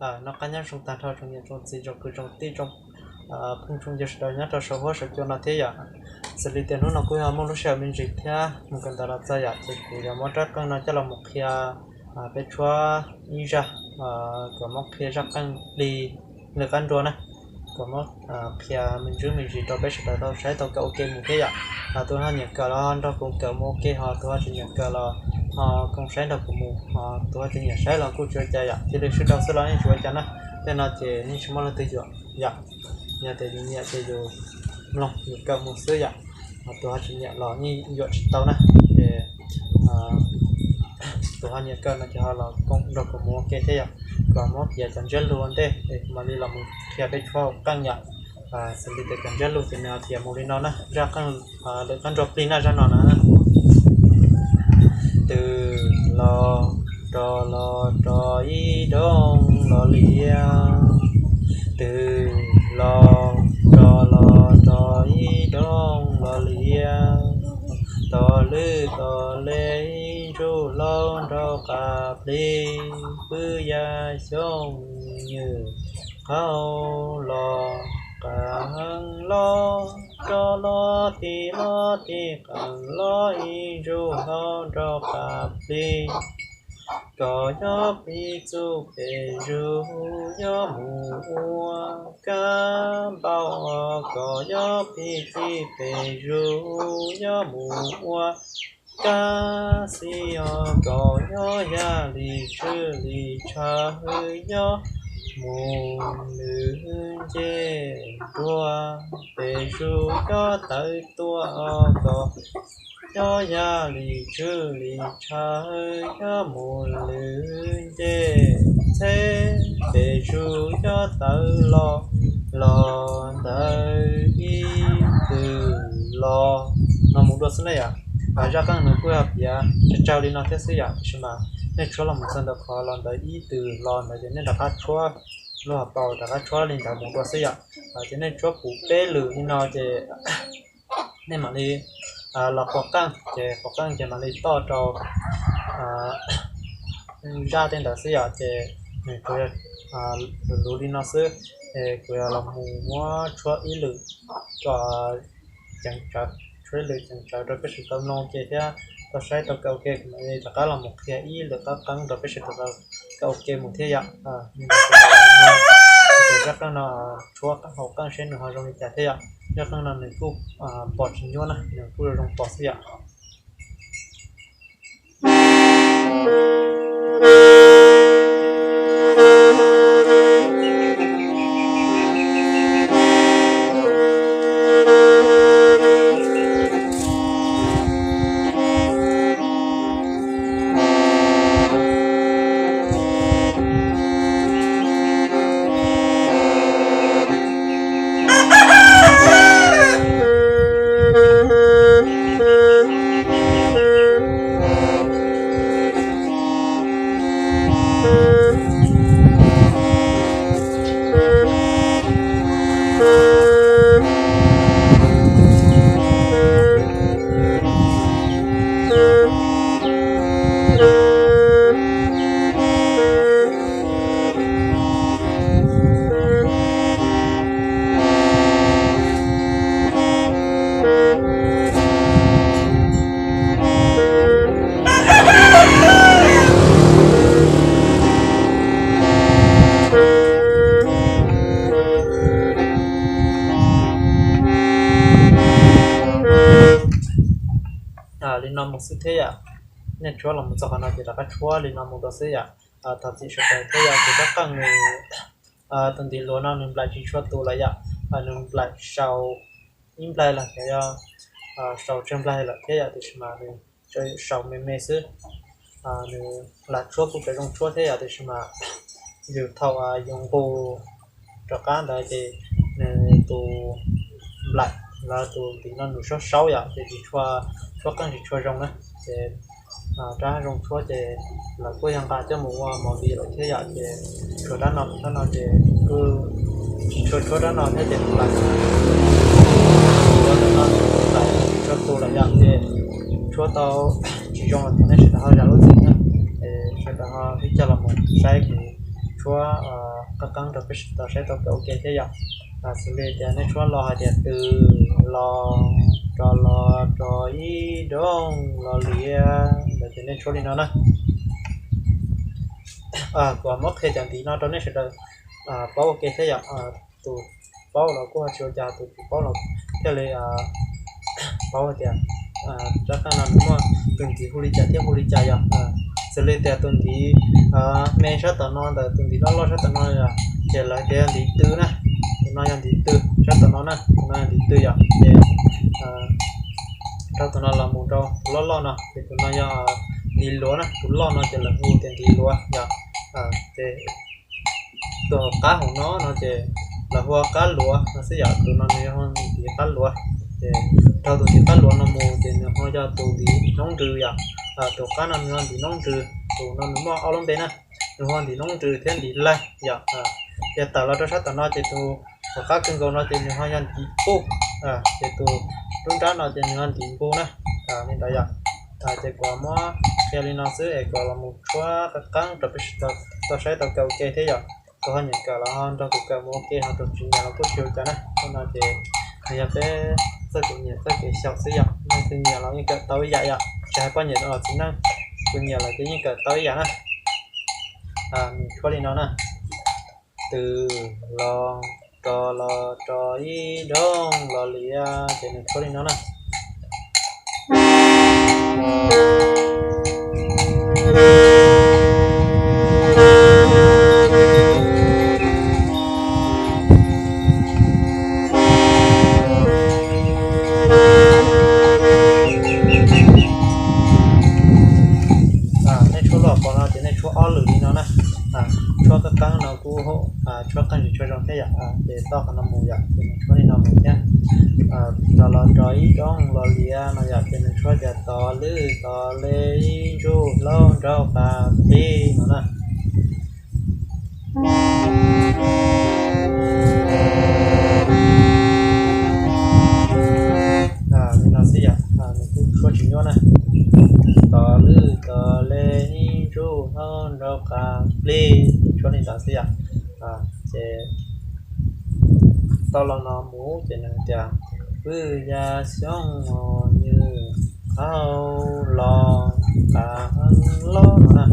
Noj qab nyob zoo tag nrho tsoom niam tsoom txiv tsoom kwv tsoom tij tsoom phooj tsoom ywg sawv daws nyob rau saum huab saum cua no thiab yom. Xws li tias hnub no kuj yog muaj lub sij hawm me ntsis thiab mus kawm ntawv los txog yom, ces kuv yuav muab rab qeej no coj los mus qhia peb tshuab ib zaj, kom muab qhia zaj qeej plig lwm qab nrua na, kom muab qhia me ntsis me ntsis rau peb sawv daws tau saib tau kawm ua ke mus thiab yom. Tus ho nyiam kawm los ho nrog kuv kawm mus ua ke, ho tus ho tsis nyiam kawm los ho koom saib nrog kuv mus, ho tus ho tsis nyiam saib los kuj tsis ua cas yom, cia li sib tau xwb los yeej tsis ua cas na. Tej no ces yeej tsis muaj leej twg yuam yom. Yog tias yus nyiam ces yus mloog yus kawm mus xwb yom. Ho tus ho tsis nyiam los yeej yuam tsis tau na. Ces tus ho nyiam kawm no ces ho los koom nrog kuv mus ua ke thiab yom. Kuv muab piav cov ntsiab lus ua ntej es kuv mam li los mus qhia peb tshuab hauv qeej yom. Xws li tias cov ntsiab lus ces nws ho piav mus li no na, zaj qeej lwm qab nrua plig na, zaj no na. Twb los rov los rau ib rooj los liaj, twb los rov los rau ib rooj los liaj, tos lwj tos le ib ntsuj hlauv nraug qab plig, pw ya xyoo nywm qhau los qab los, rov los tig los tig qab los ib ntsuj hlauv nraug qab plig. Koj nyob plig txuj pem zuj nyob mus ua kab npauj, koj nyob plig txij pem zuj nyob mus ua kab xib os, koj nyob yaj li tswj li tshav nyob mus lwm ncej nruab, pem zuj nyob tawv tuaj os, koj nyob yaj li tswj li tshav nyob mus lwm ncej txheb, pem zuj nyob tawv los los ntawd ib tug los. No mus dua xwb na yom. Zaj qeej nws kuj yog piav tsawg tsawg li no thiab xwb yom, tiam sis mas nej tshuab los mus txog ntawm qhov los ntawd ib tug los ntawd ces nej rov qab tshuab, lub hauv paus rov qab tshuab li ntawd mus dua xwb yom. Ces nej tshuab puv peb lwm li no ces nej mam li los quav qeej, ces quav qeej ces mam li toj rau zaj tej ntawd xwb yom. Ces nws tsuas yog luv luv li no xwb, es kuv yuav los mus muab tshuab ib lwm kom ceev tsawv, tshuab ib lwm ceev tsawv rau peb sawv daws tau mloog ua ke thiab tau saib tau kawm ua ke, kuv mam li rov qab los mus qhia ib lwm qab qeej rau peb sawv daws tau kawm ua ke mus thiab yom. Ces zaj qeej no tshuab hauv qeej seb nws ho zoo li cas thiab yom. Zaj qeej no nws kuj pom tsis nyuaj na, nws kuj zoo pom xwb yom. Li no mus xwb thiab yom. Nej tshuab los mus txog qhov no ces rov qab tshuab li no mus dua xwb yom. Thov txim sawv daws thiab yom, kuv rab qeej nws tus ntiv luav no nws nplaim tsis tshua tus lawm yom. Nws nplaim sau ib nplaig los yog sau tsawg nplaig lawm thiab yom, tiam sis mas nws tsuas sau me me xwb. Nws lam tshuab kuj tseem zoo tshuab thiab yom, tiam sis mas yus thaum yuav nqus rov qab ntawd ces nws tus nplaim los tus ntiv no nws saub saub yom, ces tsis tshua, tshuab qeej tsis tshua zoo na. Ces rab zoo tshuab ces lawv kuj yog nqa coj mus ua movie lawm thiab yom, ces tshuav rab no, rab no ces kuj tsis tshua tshuab rab no thiab ces nplaim no nplaim tsis tshua tus lawm yom, ces tshuab tau tsis zoo los thov nej sawv daws ho zam lub txim na. Sawv daws ho ib co los mus saib kuv tshuab qab qeeb rau peb sawv daws saib tau kawm ua ke thiab yom. Xws li tias nej tshuab los hais tias tw, los, rov los, rov ib, doog, los, liav, ntawd ces nej tshuab li no na. Kuv muab qhia cov ntiv no rau nej sawv daws paub ua ke thiab yom. Tus paub los kuj ho tsis ua cas, tus tsis paub los thiaj li paub hais tias rab qeej no nws muaj tus ntiv hu li cas thiab hu li cas yom. Xws li tias tus ntiv me sab tom no ntawm tus ntiv loj loj sab tom no yom, ces lawv tias yog ntiv tw na. Tus no yog ntiv tw sab tom no na, tus no yog ntiv tw yom. Ces rau tus no los mus rau tus loj loj no ces tus no yog ntiv luav na, tus loj no ces lawv hu tias ntiv luav yom. Ces tus hauv qab hauv no no ces lawv hu ua qab luav no xwb yom, tus no nws yog ntiv qab luav. Ces rau tus ntiv qab luav no mus ces nws ho yog tus ntiv noob nrws yom. Tus qab no nws yog ntiv noob nrws, tus no nws muaj ob lub npe na, nws hu ua ntiv noob nrws thiab ntiv laig yom. Ces tawm los rau sab tom no ces tus hauv qab kawg nkaus no ces nws ho yog ntiv puj, ces tus lub nrab no ces nws ho ntiv npu na. Li ntawd yom. Ces kuv muab qhia li no xwb es kuv los mus tshuab qab qeeb rau peb sawv daws tau saib tau kawm ua ke thiab yom. Tus ho nyiam kawm los ho nrog kuv kawm mus ua ke, ho tus tsis nyiam los kuj tsis ua cas na. Tus no ces nws yog peb txoj kev nyiam txoj kev xyaum xwb yom. Leej twg nyiam los yeej kawm tau ib yam yom, tsis hais poj niam los txiv neej, tus nyiam los ces yeej kawm tau ib yam na. Nws tshuab li no na, tw, los, rov los, rov ib, doog, los, liav, ces nws tshuab li no na. Nej tshuab lub hauv paus no ces nej tshuab ob lwm li no na. Tshuab qab qeeb no kuj tshuab qeej tsis tshua zoo thiab yom. Ces toj qhov no mus yom, ces nws tshuab li no mus thiab. Rov los, rov ib, doog, los, liav no yom, ces nws tshuab tias tod lwj tod le ib ntsuj hlaub nraug qas plig no na. Li no xwb yom, nws kuj tshuab tsis nyuaj na. Tod lwj tod le ib ntsuj hlaub nraug qas plig, tshuab li ntawd xwb yom. Ces toj los no mus ces nws tias, pwj ya xyoob mos nywj qaug los qas heev los no na.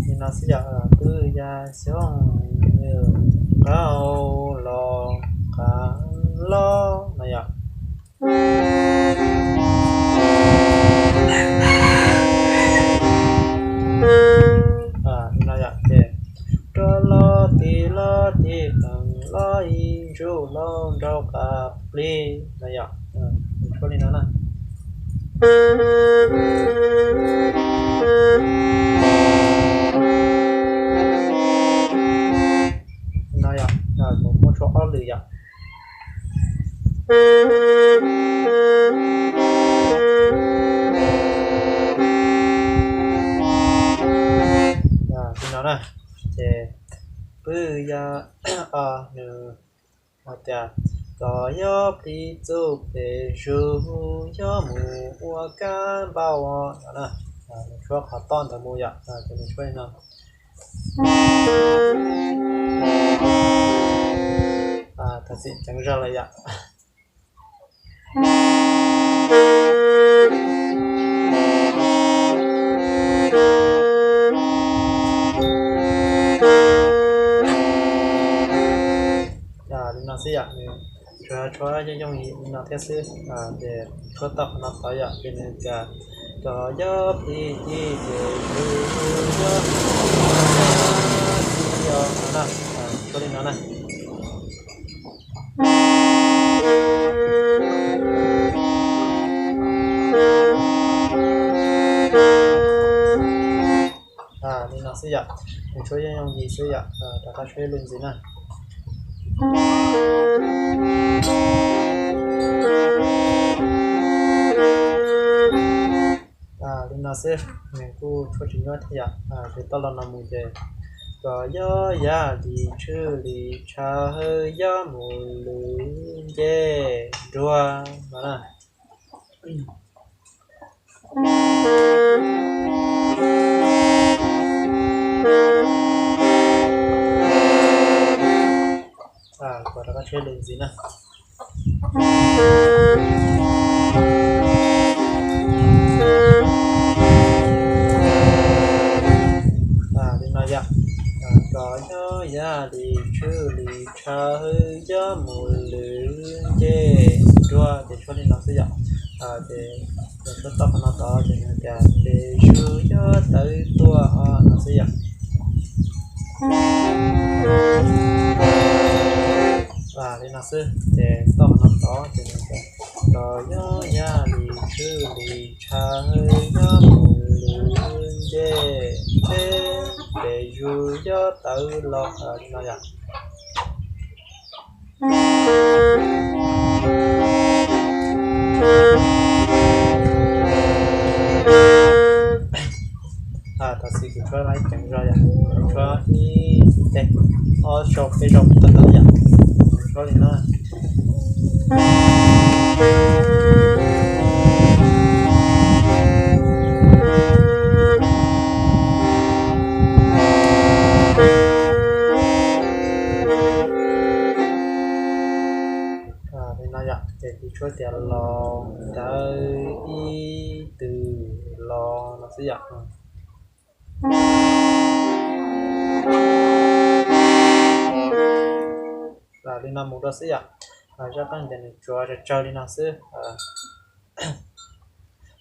Li no xwb yom, pwj ya xyoob nywj qaug los qas heev los no yom. Li no yom, ces rov los tig los tig qees los ib ntsuj hlaub nraug qas plig no yom. Nws tshuab li no na. Li no yom, kuv muab tshuab ob lwm yom. Li no na, ces pwj ya, nws hais tias, koj yuav plig txuj plig zus, yuav mus ua kab npauj no na. Nws tshuab qhov toj ntawd mus yom, ces nws tshuab li no. Thov txim ceev zog lawm yom. Li no xwb yom, nws tshuab tshuab yooj yooj yim li no thiab xwb. Ces tshuab tau qhov no tod yom, ces nws tias, koj yuav plig txuj plig zus, yuav mus ua kab npauj no na. Tshuab li no na. Li no xwb yom, nws tshuab yooj yooj yim xwb yom, rov qab tshuab ib lwm ntxiv na. Li no xwb, nws kuj tshuab tsis nyuaj thiab yom, ces toj los no mus ces Kos yob yaj lis tshwj lis tshav hwb yob mus lwm ncej nruag no na. Kos rov qab tshwj lis ntxiv na. Li no yom, kos yob yaj lis tshwj lis tshav hwb yob mus lwm ncej nruag ces tshuab li no xwb yom. Ces tshuab toj qhov no tod ces nws tias pem zuj yob tawv tuaj no xwb yom. Li no xwb ces toj qhov no tod ces nws tias kos yob yaj lis tshwj lis tshav hwb yob mus lwm ncej ntseb pem zuj yob tawv los li no yom. Tam sim kuv tshuab lawm ceev zog yom, tshuab ib teg ob zaug peb zaug tawm tawm yom, tshuab li no. Li no yom, ces kuv tshuab tias los ntawd ib tug los no xwb yom. Li no mus rau xwb yom. Zaj qeej ces nws tsuas tsawg tsawg li no xwb.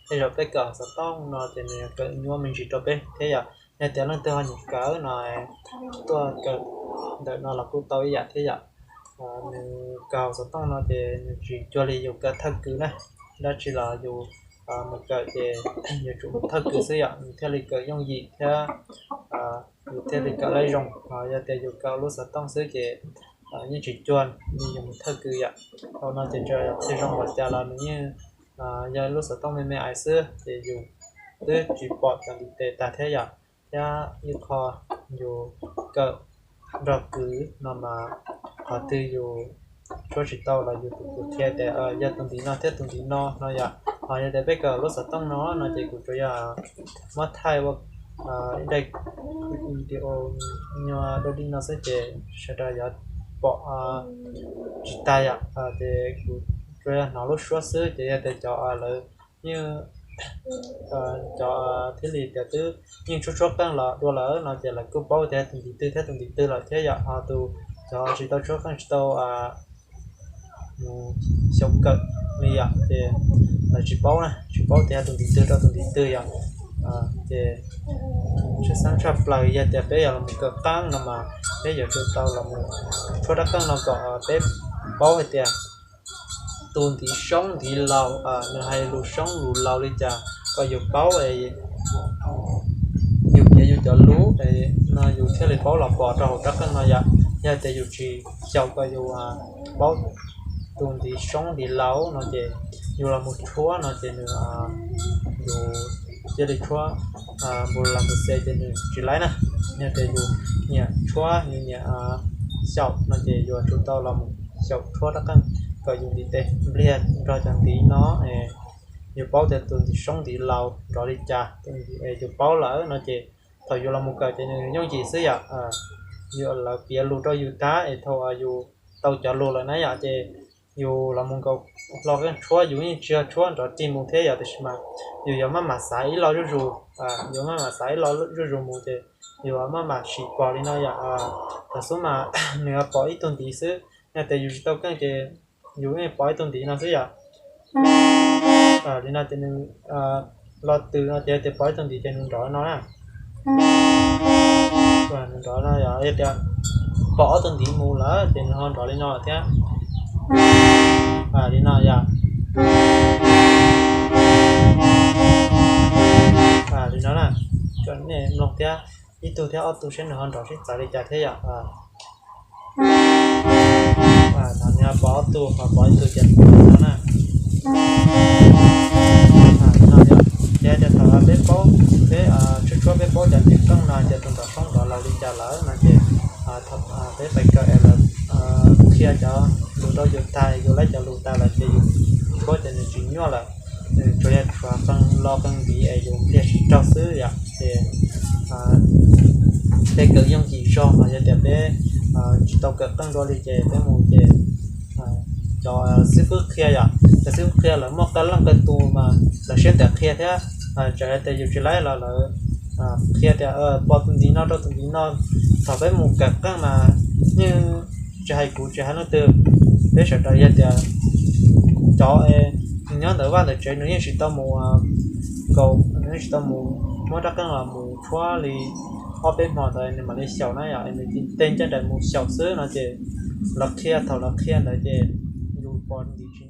Tej zaum peb kawm xov tooj no ces nws kawm nyuaj me ntsis rau peb thiab yom. Yog tias leej twg ho nyiam kawm no, tuaj kawm ntawm no los kuj tau ib yam thiab yom. Nws kawm xov tooj no ces nws tsis cuag li yus kawm thawj kws na. Dab tsi los yus mus kawm ces yuav tsum mus thawj kws xwb yom, nws thiaj li kawm yooj yim thiab yus thiaj li kawm laib zoo. Yog tias yus kawm lub xov tooj xwb ces yeej tsis cuag li yus mus thawj kws yom. Thaum no ces txawm yog qhia zoo npaum cas los nws yeej yog lub xov tooj me me ais xwb ces yus twb tsis pom cov ntiv tes tag thiab yom. Thiab ib qho yus kawm nrog kwv no mas qhov twg yus tshuab tsis tau los yus tus kwv qhia tias yog tus ntiv no thiab tus ntiv no no yom. Ho yog tias peb kawm lub xov tooj no no ces kuv tsuas yog muab thaij ua ib daim video nyuag dog dig no xwb ces sawv daws yuav pom tsis tag yom. Ces kuv tsuas yog hnov lub suab xwb ces yog tias cov lawv yeej cov thiaj li tias twb yeej tshuab tshuab qeej los dua lawm no ces lawv kuj paub tias tus ntiv twg thiab tus ntiv twg lawm thiab yom. Ho tus cov tsis tau tshuab qeej tsis tau mus xyaum kawm li yom ces lawv tsis paub na, tsis paub tias tus ntiv twg rau tus ntiv twg yom. Ces tshwj xeeb tshaj plaws yog tias peb yuav los mus kawm qeej no mas peb yuav tsum tau los mus tshuab rab qeej no kom peb paub hais tias tus ntiv soob ntiv laus nws hais lus soob lus laus li cas kom yus paub, yus piav yus cov lus no yus thiaj li paub los pom rau hauv rab qeej no yom. Yog tias yus tsis xyaum kom yus paub tus ntiv soob ntiv laus no ces yus los mus tshuab no ces nws yus cia li tshuab npus las npus xes ces nws tsis laib na. Yog tias yus nyiam tshuab yus nyiam xyaum no ces yuav tsum tau los mus xyaum tshuab rab qeej kom yus ntiv tes npliag nrog cov ntiv no, yus paub tias tus ntiv soob ntiv laus nrov li cas. Yus paub lawm no ces thaum yus los mus kawm ces nws yooj yim xwb yom. Yus lawv piav lus rau yus tag es thaum yus tau cov lus lawm na yom ces yus los mus nkaus hlo qeej tshuab yus yeej tsis yog tshuab nrov rig mus thiab yom, tiam sis mas yus yuav maj mam xav ib lo zuj zus, yuav maj mam xav ib lo zuj zus mus ces yus maj mam sim pom li no yom. Thaum xub mas nws pom ib tug ntiv xwb, yog tias yus tsis tau keej ces yus yeej pom ib tug ntiv no xwb yom. Li no ces nws lo twg no ces tias pom ib tug ntiv ces nws nrov no na. Nws nrov no yom, yog tias pom ob tug ntiv mus lawm ces nws ho nrov li no lawm thiab. Li no yom. Li no na, kom nej mloog thiab, ib tug thiab ob tug seb nws ho nrov sib txawv li cas thiab yom. Nws pom ob tug, pom ib tug ces no na. Ces tias thaum peb paub, peb tshuab tshuab peb paub cov ntiv qeej no tias tus nrov soob nrov laus li cas lawm no cov lus rau yus tag, yus laib cov lus tas lawm ces yus tshuab ces nws tsis nyuaj lawm. Nws tsuas yog tshuav qee lo qee ntiv es yus pliag tsis raug xwb yom. Ces peb kawm yooj yim zog, mas yog tias peb tsis tau kawm qeej dua li ces peb mus ces cov xib fwb qhia yom, cov xib fwb qhia lawv muaj qee leej qee tus mas lawv siab ntev qhia thiab. Txawm tias yus tsis laib los lawv qhia tias pov tus ntiv no rau tus ntiv no. Thaum peb mus kawm qeej mas yeej tsis hais kuv tsis hais leej twg, peb sawv daws yog tias cov nyob ntawm vaj ntawm tsev nws yeej tsis tau mus nkaus, nws yeej tsis tau mus muab rab qeej los mus tshuab li ob peb hmo ntawd nws mam li xyaum na yom. Nws tej ncaj nraim mus xyaum xwb no ces lawv qhia, thaum lawv qhia ntawd ces yus pov ntiv tsis